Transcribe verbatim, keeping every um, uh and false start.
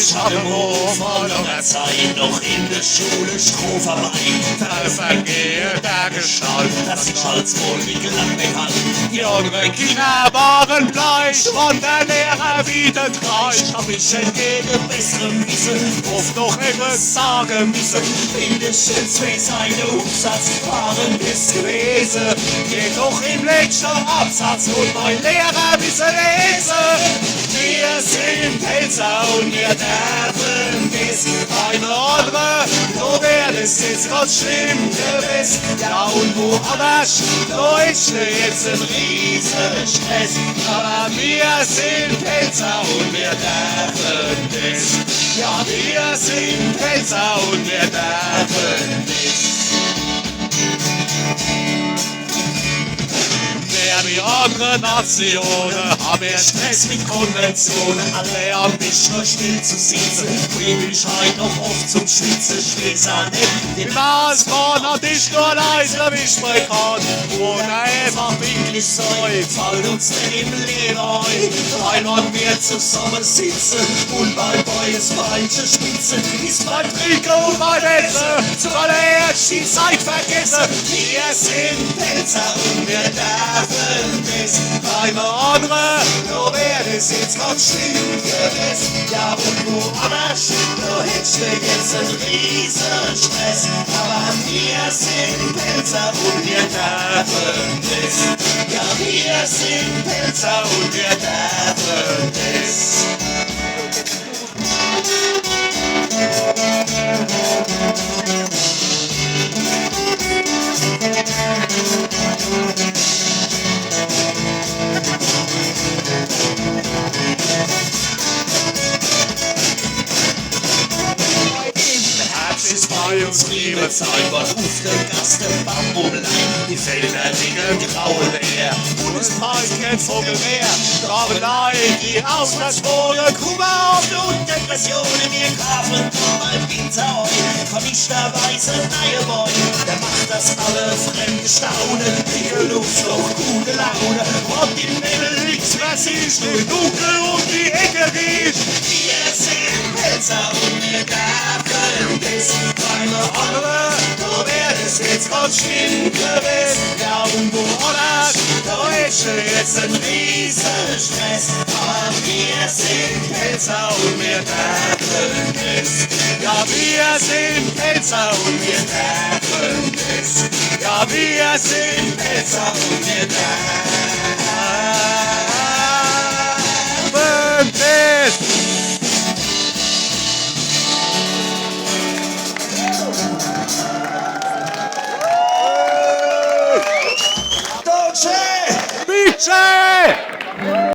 Ich hab em Hof vor langer Zeit noch in de Schul Strof dabei. Do vergeht der Gestalt, dass ich als wohl mit Gladbeck halt. Die annere Kinner waren bleich, von de Lehrer wie de Treich. Hab ich entgege besserem Wisse oft noch ebbes sage misse. Bin ich jetzt wege seine Aufsatz waren es gewese. Jedoch im letschte Absatz hot mei Lehrer misse lese. Mir sin Pälzer un mir derfen des. Bei annere, do wär des jetzt ganz schlimm gewes. Ja, un woannerscht, do hättsch jetzt en Riesestress. Awwer mir sin Pälzer un mir derfen des. Ja, mir sin Pälzer un mir derfen des. Mehr wie annere Natione hab ich Stress mit Konventione. Alle am liebschte still zu sitze, bring mich heit noch oft zum Schwitze. Ich weeß aa net, wie mer es kann, un ich nur leise mich frei kann. Oder äfach pinklich sei, fallt uns net im Lewe ei. Weil wann mir zusamme sitze un beim Boys Weinche spitze, is beim Trinke un beim Esse zuallererscht die Zeit vergesse. Mir sin Pälzer un mir derfen des. Bei annere, do wär des jetzt ganz schlimm gewes. Ja, un woannerscht, do hättsch jetzt en Riesestress. Awwer mir sin Pälzer un mir derfen des. Ja, mir sin Pälzer un mir derfen des. Im Herbscht is bei uns Blütezeit, wann uff de Gass de Bambummlein. Die Felder ligge grau un leer un es peift kän Vogel mehr. Grad die Aufsatzwoche, Kummer un Depressione, mir kaafe beim Winzer ei vermischter Weise neie Wein. Der macht, dass alle Fremde staune, die Luft doch gute Laune. Un im Nebel nix mehr siehsch, nur dunkel um die Ecke riechsch. Mir sin Pälzer un mir derfen des. Bei annere, do wär des jetzt ganz schlimm gewes. Ja, un woannerscht, do hättsch jetzt en Riesestress. Awwer mir sin Pälzer un mir derfen des. Ja, mir sin Pälzer un mir derfen des. Ja, mir sin Pälzer un mir derfen des.